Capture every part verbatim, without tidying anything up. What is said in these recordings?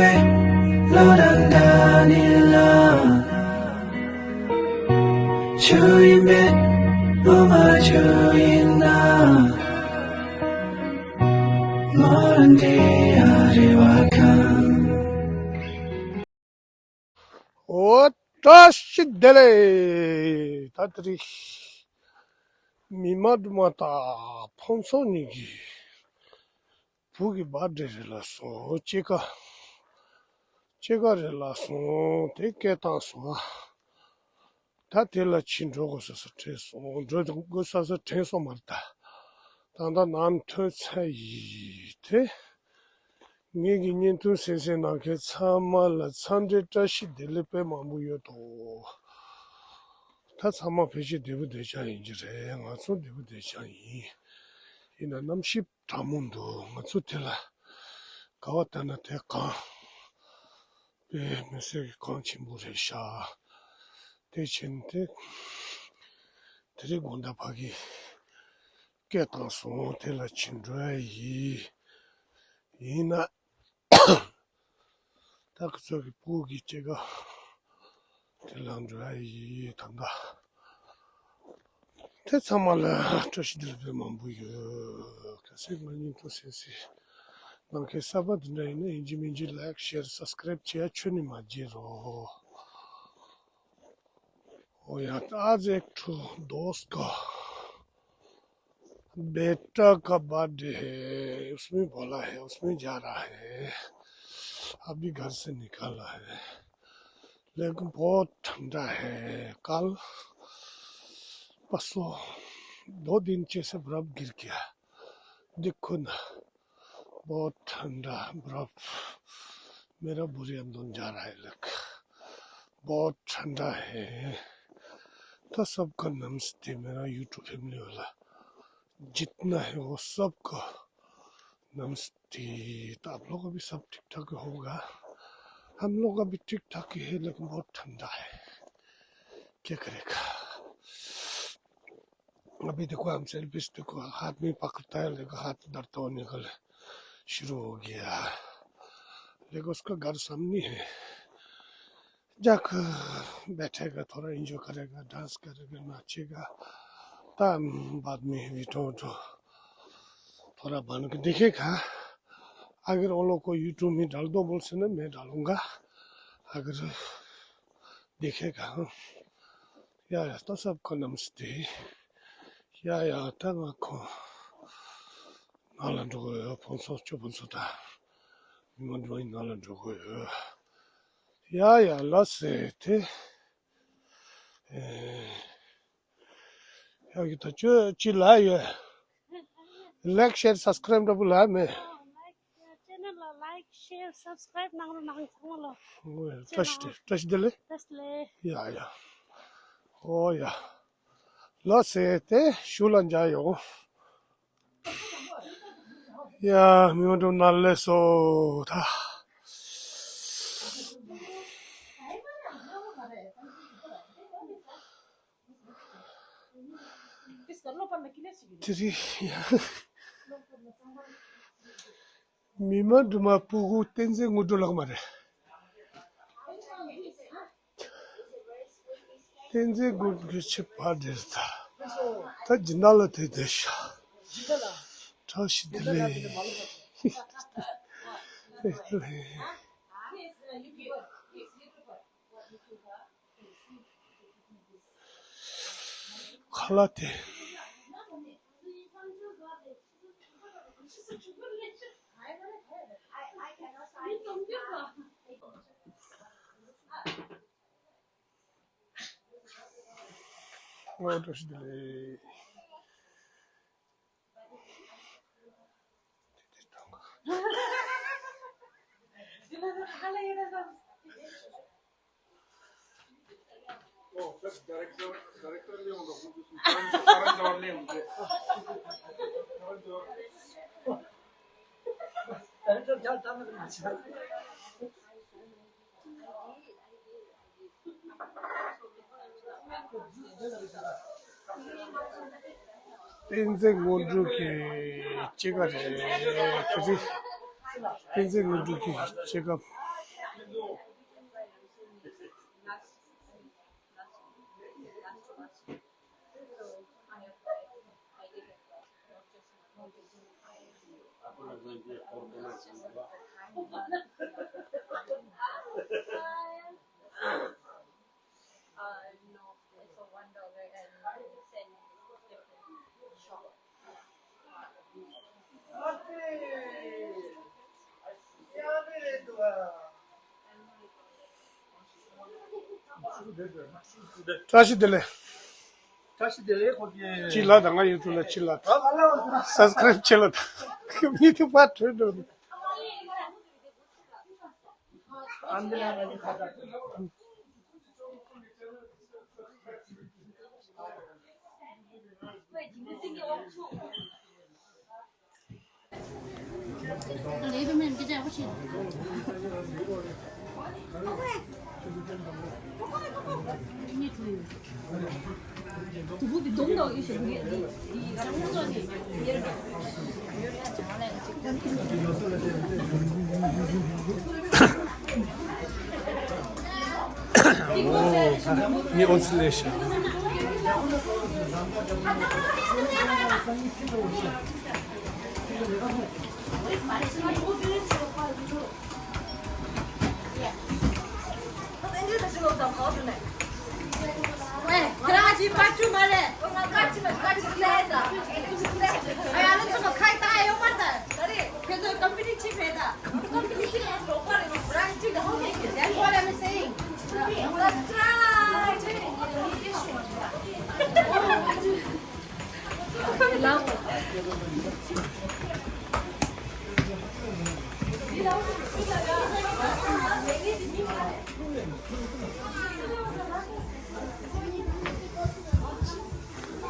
བློ་དང་འདྲ་ནི་ལ། ཆུ་ཡིན་པས་བློ་མ་ཆུ་ཡིན་ན། མོ་རང་དེ་ཡ་རེ་བ་ཁང་། ཨོ། བཀྲ་ཤིས་བདེ་ལེགས། ད་དེ་རིང་མི་མ་འགྲོ་མ་དང་ཕུན་ཚོགས་གཉིས་ཀྱི་བུ་གི་བར་ཌེ་རེད་ལ་སོང་། སྐྱེས་སྐར་སྐྱེས་སྐར་རེད་ལ་སོང་། དེ་སྐད་བཏང་སོང་ཨ། ད་དེ་ལ་ཕྱིན་འགྲོ་དགོས་ས་ས་དྲན་སོང་། འགྲོ་དགོས་ས་ས་དྲན་སོང་མ་རེད་ད། ད་ལྟ་ནང་ཐོན་ཚར་ཡིན་དེ། ངེད་ཀྱི་བརྙན་ཐུང་གསན་གསན་གནང་མཁན་ཚང་མ་ལ་འཚམས་འདྲི་བཀྲ་ཤིས་བདེ་ལེགས་དཔེ་མང་པོ་ཡོད་དོ། ད་ཚང་མ་ཕལ་ཆེར་བདེ་པོ་བདེ་ཆགས་ཡིན་གྱི་རེད། ང་ཚོ་བདེ་པོ་བདེ་ཆགས་ཡིན། ཡིན་ན་གནམ་གཤིས་གྲང་མོ་འདུག་ང་ཚོ་དེ་ལ་ག་བ་ལྟ་ན་དེ་གངས་པའི་མི་སེར་གྱི་གངས་ཆེན་པོ་རེད་ཤག་དེ་ཕྱིན་ཏེ་དེ་རིང་དགོང་དག་ཕ་གི་སྐད་བཏང་སོང་། དེ་ལ་ཕྱིན་འགྲོ་ཡ་ཡིན། ཡིན་ན་ད་ཁོ་ཚོ་གི་སྤུ་གུ་གི་སྐྱེས་སྐར་དེ་ལ་འགྲོ་ཡ་ཡིན་ད་ལྟ། དེ་ཚང་མ་ལ་བཀྲ་ཤིས་བདེ་ལེགས་དཔེ་མང་པོ་ཡོད། གལ་སྲིད་ང་བརྙན་ཐུང་གསན་གསན་གནང་མཁན་གསར་པ་འདི་འདྲ་ཡིན་ན་ཡིན་གཅིག་མིན་གཅིག་ལའིཀ་ཤེར་སབ་སི་ཀ་རེབ་བྱེད་ཡ་ཁྱོན་ནས་མ་བརྗེད་རོགས། ओ यार, आज एक ठो दोस्त का बेटा का बर्थडे है, उसमें बोला है, उसमें जा रहा है, अभी घर से निकला है, लेकिन बहुत ठंडा है। कल, परसों, दो दिन जैसे बर्फ गिर गया, देखो ना। बहुत ठंडा बर्फ, मेरा बुरी अंदर जा रहा है लग। बहुत ठंडा है। तो सबका नमस्ते, मेरा यूट्यूब फैमिली वाला जितना है वो सबको नमस्ते। तो आप लोग का भी सब ठीक ठाक होगा, हम लोग का भी ठीक ठाक ही है, लेकिन बहुत ठंडा है, क्या करेगा। अभी देखो, हम सेल्फीज देखो, हाथ में पकड़ता है, लेकिन हाथ दर्द होने का शुरू हो गया। लेकिन उसका घर सामने है, जाकर बैठेगा, थोड़ा एंजॉय करेगा, डांस करेगा, नाचेगा। तब बाद में वीडियो, वीडियो थोड़ा बन के देखेगा। अगर वो लोग को यूट्यूब में डाल दो बोल से ना, मैं डालूंगा। अगर देखेगा। ཡ་ཡ། ད་སབ་ཁོ་རྣམས་སུ་དེ། ཡ་ཡ། ད་ང་ཁོ་ནང་ལ་འགྲོ་གི་ཡོད། ཕོན་སོགས་ཅོ་ཕོན་སོགས་དང་མི་མང་འགྲོ་ཡིན། ནང་ལ་འགྲོ་གི་ཡོད། ཡ་ཡ། ལགས་སེ་དེ། ཨེ། ཡ་གི་ད་ཅོ་ཅི་ལ་ཡོད། ལའིཀ་ཤེར་སབ་སི་ཀ་རེབ་འདྲ་པོ་ལ་མེད། ཨ། ལའིཀ་ཤེར་སབ་སི་ཀ་རེབ་གནང་རོགས་གནང་། ཚང་མ་ལ། བཀྲ་ཤིས་བདེ། བཀྲ་ཤིས་བདེ་ལེགས། བཀྲ་ཤིས་བདེ་ལེགས། ཡ་ཡ། ཨོ་ཡ། ལགས་སེ་དེ་ཞུ་ལ་འཇའ་ཡོང་། ཡ། མི་མང་འགྲོ་ན་ལས་སོ་ད། དེ་རིང་ཡ། མི་མང་འགྲོ་མ་སྤུ་གུ་བསྟན་འཛིན་དངོས་གྲུབ་ལགས་མ་རེད། བསྟན་འཛིན་དགོན་གྱི་ཆེད་པར་འདིར་ད། ད་སྦྱིན་བདག་ལ་དེ་བསྡད་ཤག་བཀྲ་ཤིས་བདེ་ལེགས། ཁ་ལག་དེ། ཨོ། བཀྲ་ཤིས་བདེ་ལེགས། བསྟན་འཛིན་དངོས་གྲུབ་ཀྱི་སྐྱེས་སྐར་རེད། དེ་རིང་བསྟན་འཛིན་དངོས་གྲུབ་ཀྱི་སྐྱེས་སྐར། བཀྲ་ཤིས་བདེ་ལེགས། བཀྲ་ཤིས་བདེ་ལེགས་ཁོ་གི། ཅི་ལ་དང་ང་ཡོད་དུ་ལ་ཅི་ལ། ཨ་ཨ་ལ་ཨ་ལ། སབ་སི་ཀ་རེབ་ཅི་ལ་དང་མི་དུ་པ་ཐོས་འགྲོ། ཨོ། མི་ཨོ་ཙི་ལེ་ཤ།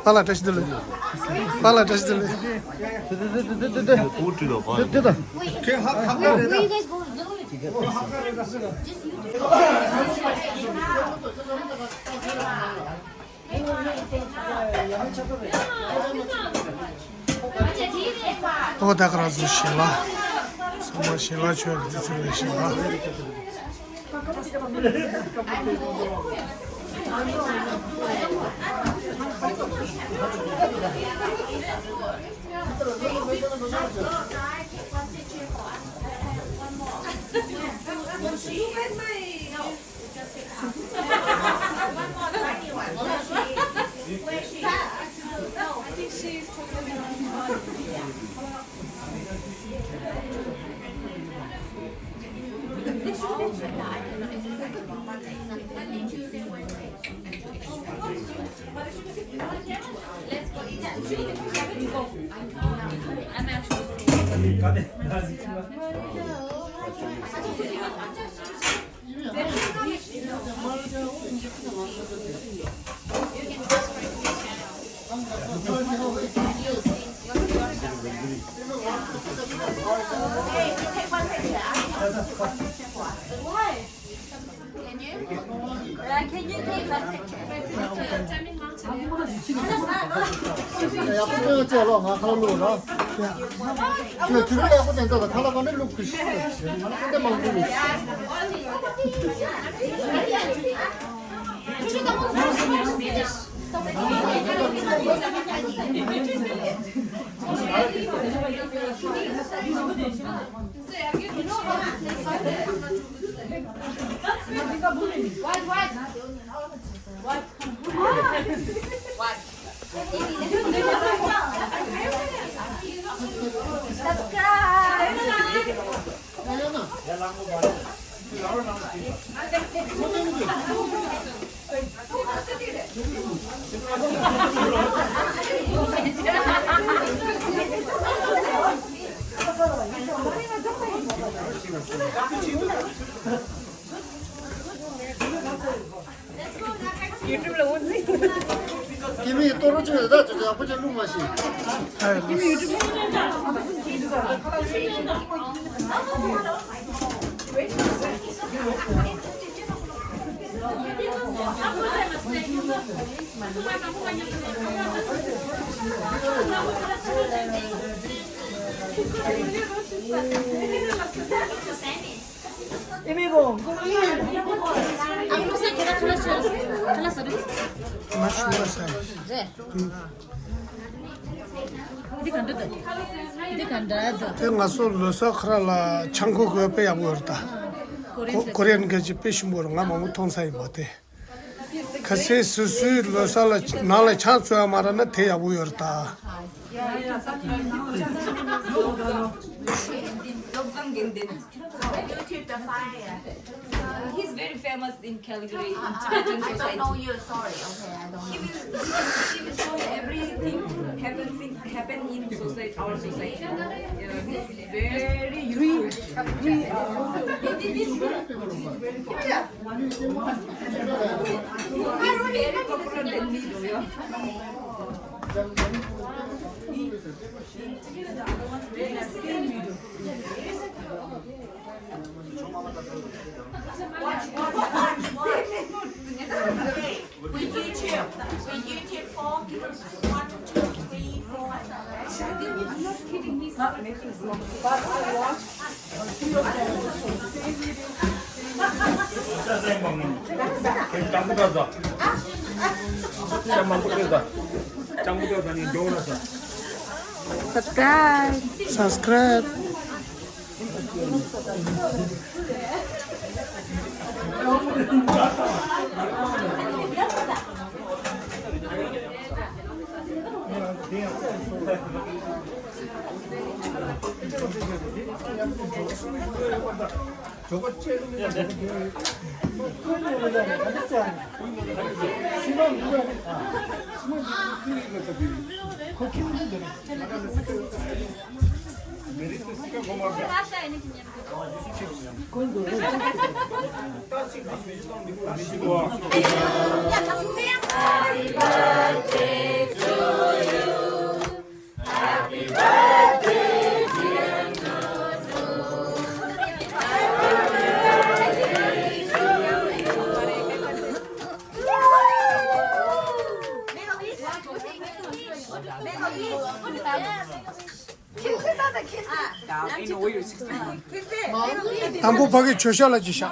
པཱ་ལགས་བཀྲ་ཤིས་བདེ་ལེགས། པཱ་ལགས་བཀྲ་ཤིས་བདེ་ལེགས། ཨོ་ད་ག་རང་བཟོ་ཞིང་ལ། ཚང་མ་ཞིང་ལ་ཆོས་ཀྱི་བརྩི་ཚུལ་ལས་ཞིང་ལ། YouTube ལ་འོ་འཛིན། ཀི་མི་ཡི་ཏོ་རོ་ཅོ་ཡོད་ད་ཅོ་ཅོ་ཡག་པོ་ཅོ་ལུང་མ་ཤེས། ཨ་ཡ་ལོ། འདི་ག་འདྲ་འདུག་འདི་ག་འདྲ་འདུག་དེ་ང་ཚོ་ལོ་གསར་ཁ་ར་ལ་ཆང་ཁོག་གོ་དཔེ་ཡག་པོ་ཡོད་རེད་ད། ཀོ་རི་ཡན་ཀོ་རི་ཡན་སྐད་ཅིག་དཔེ་ཞིམ་པོ་རེད། ང་མང་པོ་མཐོང་ས་ཡིན་པ་དེ། ཁ་སང་སོ་སོའི་ལོ་གསར་ལ་ནང་ལ་ཆང་བཙོང་ཡ་མ་རག་ན་དེ་ཡག་པོ་ཡོད་རེད་ད། He's very famous in Calgary, in Tibetan society. He will, he will, he will show everything happens in, happen in society, our society. Yeah, he's very useful. He's very popular than me, though, yeah. We YouTube, we YouTube four, one, two, three, four. Subscribe. Subscribe. དང་པོ་ཕ་གི་མཆོད་ཤག་ལ་ཅིག་བཞག་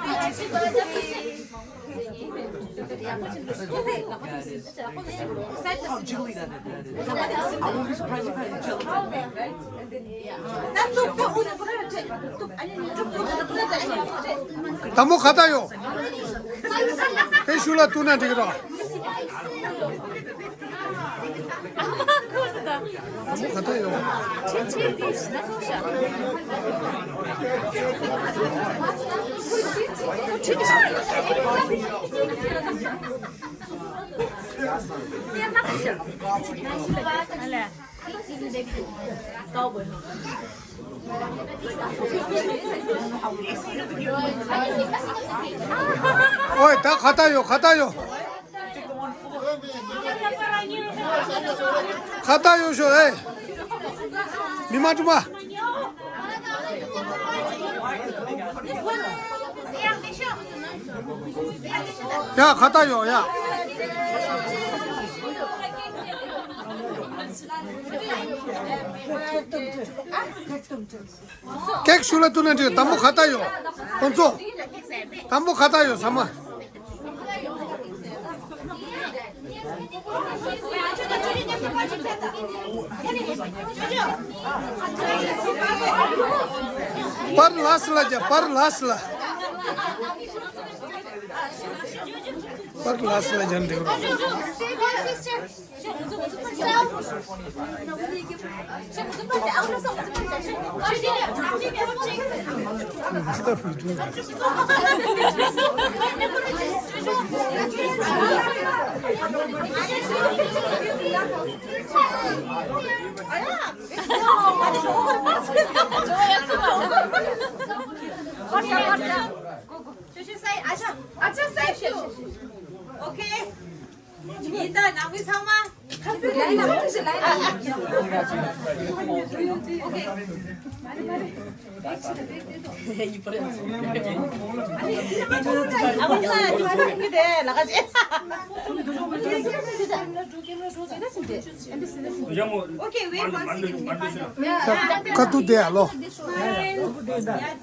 དང་པོ་ཁ་ཏ་ཡོ། དེ་ཤུ་ལ་བཏུ་ན་འགྲིག་རོགས། དང་པོ་ག་ད་ཡོང་། ཨོའི་ད་ག་ད་ཡོང་། ག་ད་ཡོང་། ཁ་བཏགས་ཡོད་ཤོག་ཨེ། མི་མ་གྲུ་མ། ཡ་ཁ་བཏགས་ཡོད་ཡ། ཀེག་ཤུ་ལ་ཏུ་ན་འདྲི་དམ་པོ་ཁ་བཏགས་ཡོད། ཁོང་ཚོ། དམ་པོ་ཁ་བཏགས་ཡོད་ས་མ། པར་ལ་སི་ལ་རྒྱ་པར་ལ་སི་ལ། པར་ལ་སི་ལ་རྒྱ་འདེགས་རོགས། Okay. ཡིན་ད་ནང་མི་ཚང་མ། ཀ་ཏུ་དེ་ཨ་ལོ།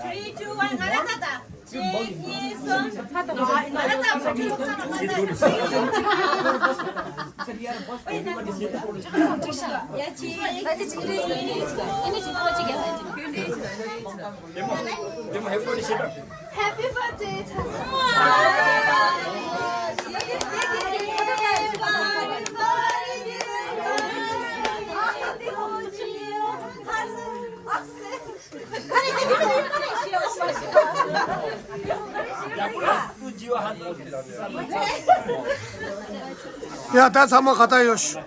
Three, two, one. ང་ལ་ད་ད། Happy birthday, Tata. ཡ། ད་ཚང་མ་ཁ་བཏགས་ཡོད་ཤོག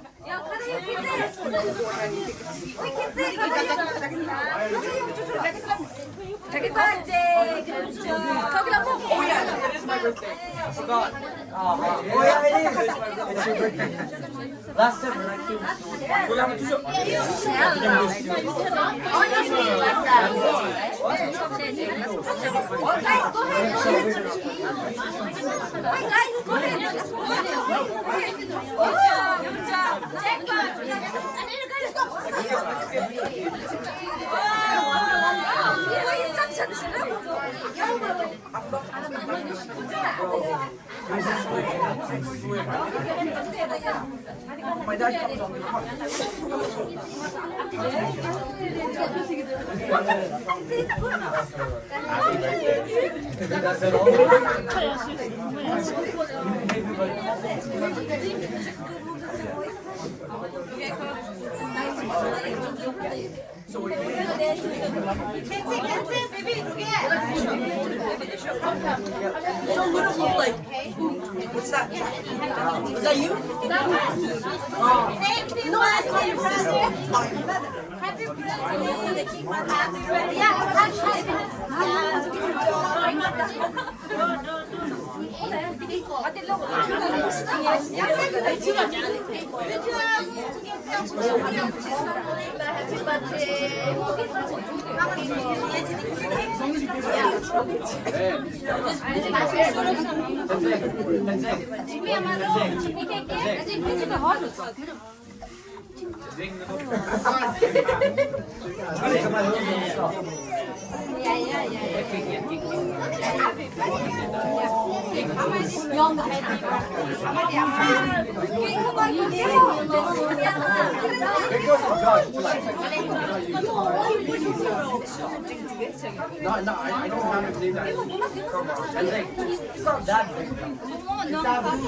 No, no, I, I don't have a big eye. It's not that big. It's that big.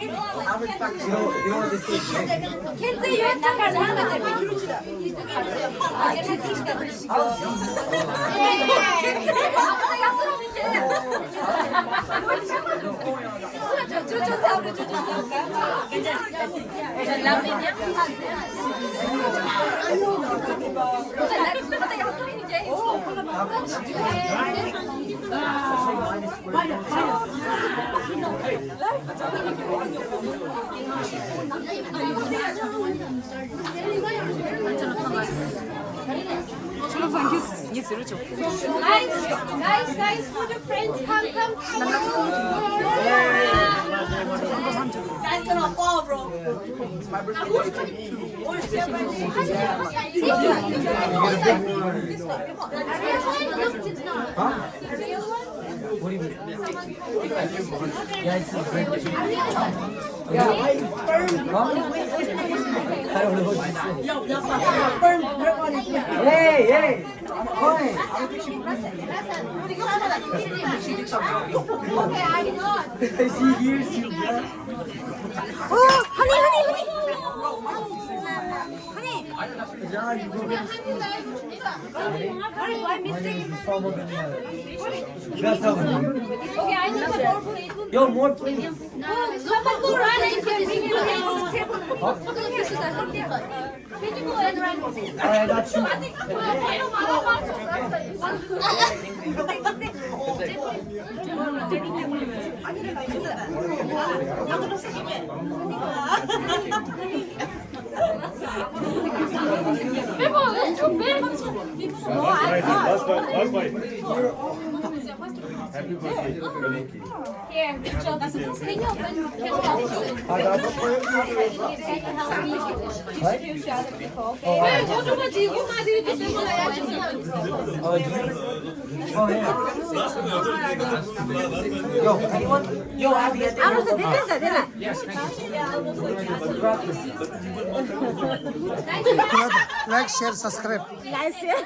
I would fuck you. You know, you know this is big. Guys, guys, guys, put your friends, come, come, come. That's gonna fall, bro. Hey, hey. She hears you, bro. Oh, honey, honey, honey. Honey. Yeah, you go get a spoon. Honey, why mistake? That's how we do it. Okay, I need the fork. Yo, more, please. All right, I got you. Last bite, last bite. Happy birthday. Thank you. Here, Mitchell, can you open? Can you help me? Can you help me distribute to other people, okay? Like, share, subscribe. Like, share.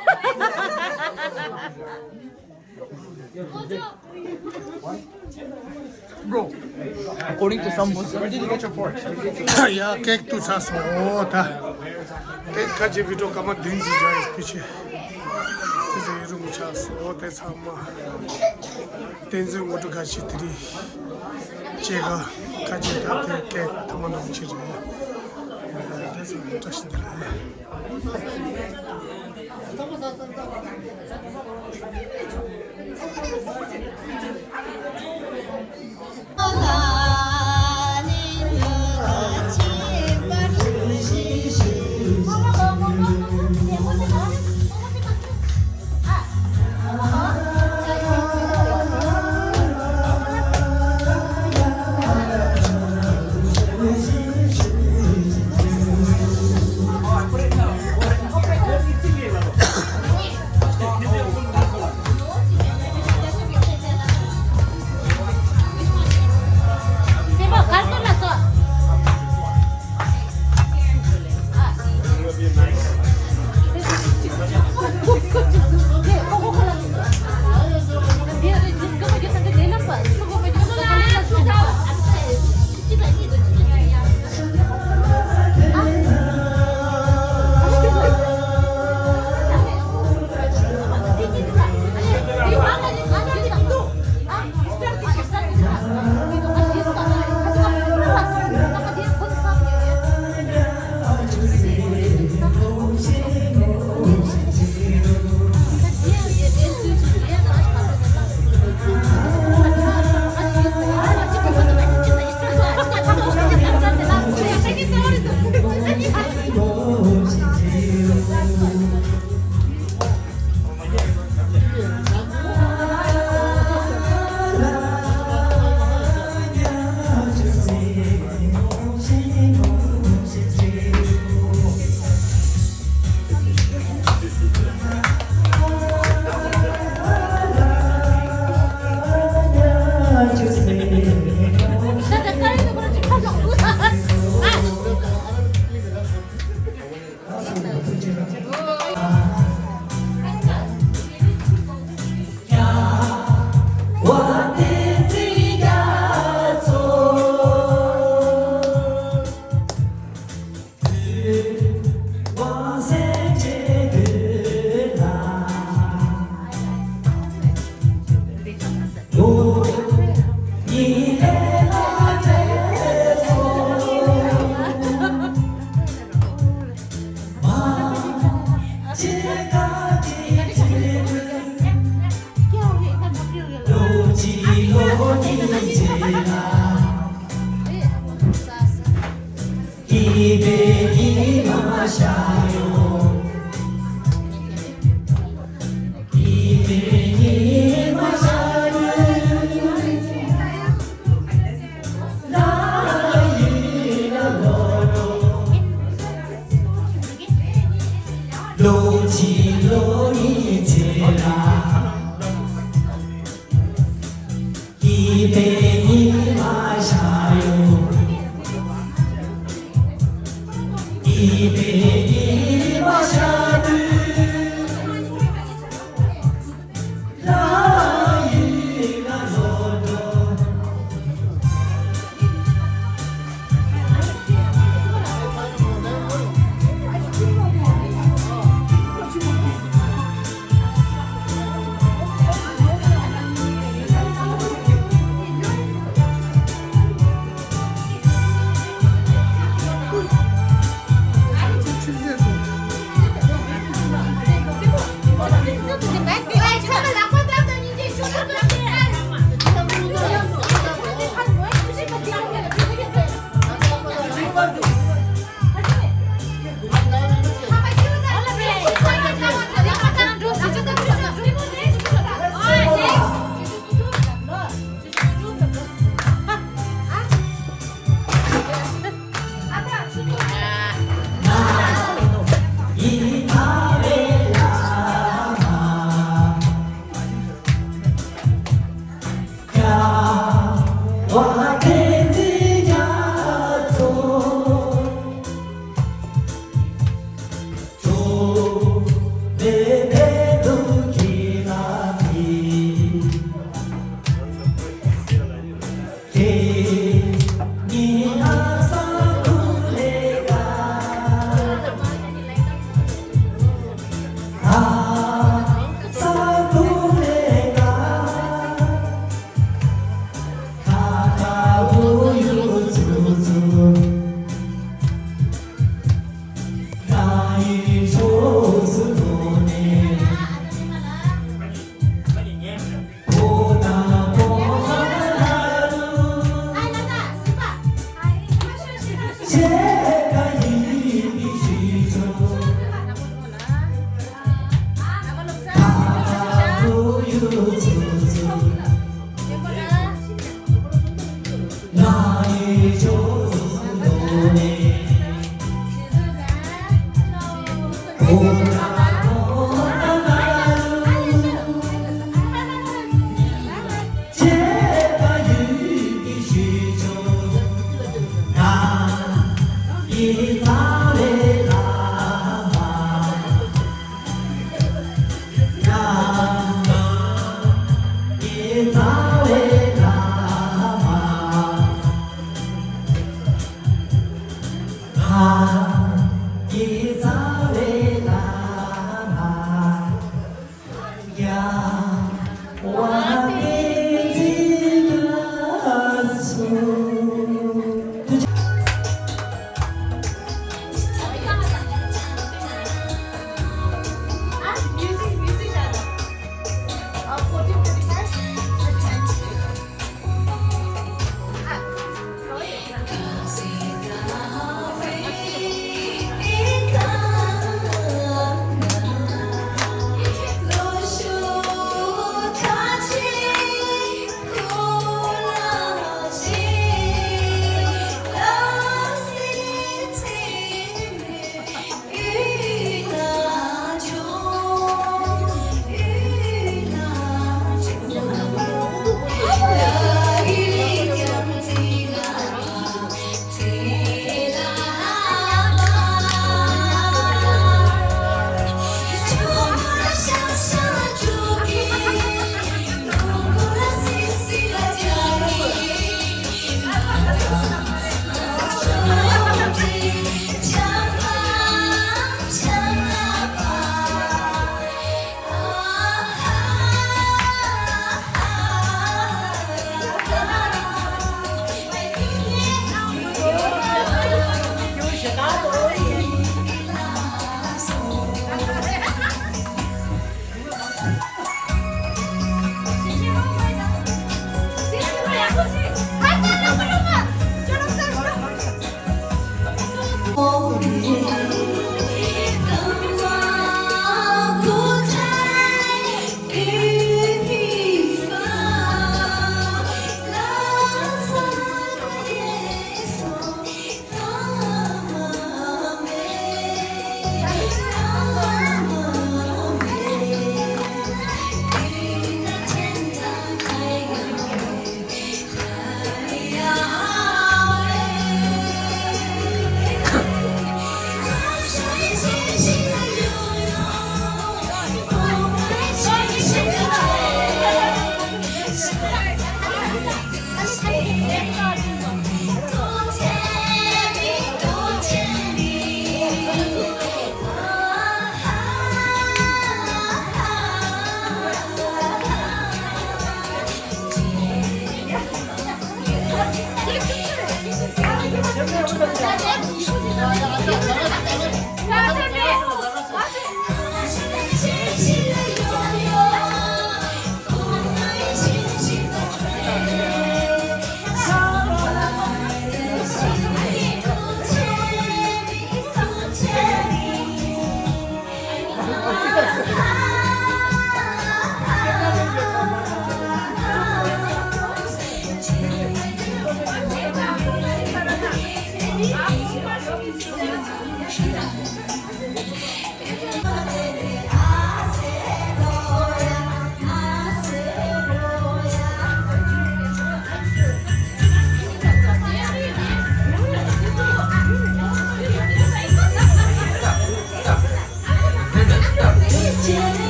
Bro, according to some Muslims, where did you get your fork? ཡ་ཀེག་ཏུ་ཚ་སོ་ད། ཀེག་ཁ་ཅིག་བི་ཌིའོ་ཀ་མ་དིན་ཟི་ཇོ་ཡིས་པི་ཆེ། དེ་ཚེ་ཡི་རུ་མུ་ཆ་སོ་དེ་ཚང་མ། དེན་ཟི་ངོ་ཏུ་ཁ་ཆེ་དེ་རི། ཅེ་ག་ཁ་ཅིག་ད་དེ་ཀེག་ཐ་མ་ནང་ཆེ་རེད། དེ་ཚང་མ་བཀྲ་ཤིས་བདེ་ལེགས།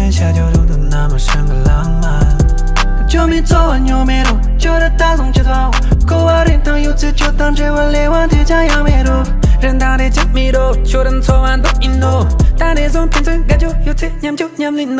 ཤ་ཇོ་རུ་དུ་ན་མ་ཤང་ག་ལང་མ། ཇོ་མི་ཚོ་བ་ཉོ་མེ་རུ་ཇོ་ར་ད་སོང་ཅི་ཐོ། ཁོ་བ་རིན་ཐང་ཡོད་ཚེ་ཇོ་དང་འབྲེལ་བ་ལས་བ་དེ་ཅང་ཡང་མེ་རུ། རིན་ཐང་རེ་ཅང་མེ་རུ་ཇོ་ར་ཚོ་བ་འདུག་ཡིན་ནོ། ད་རེ་སོང་ཕན་ཚུན་དགའ་ཇོ་ཡོད་ཚེ་མཉམ་ཇོ་མཉམ་ལིན་ནོ།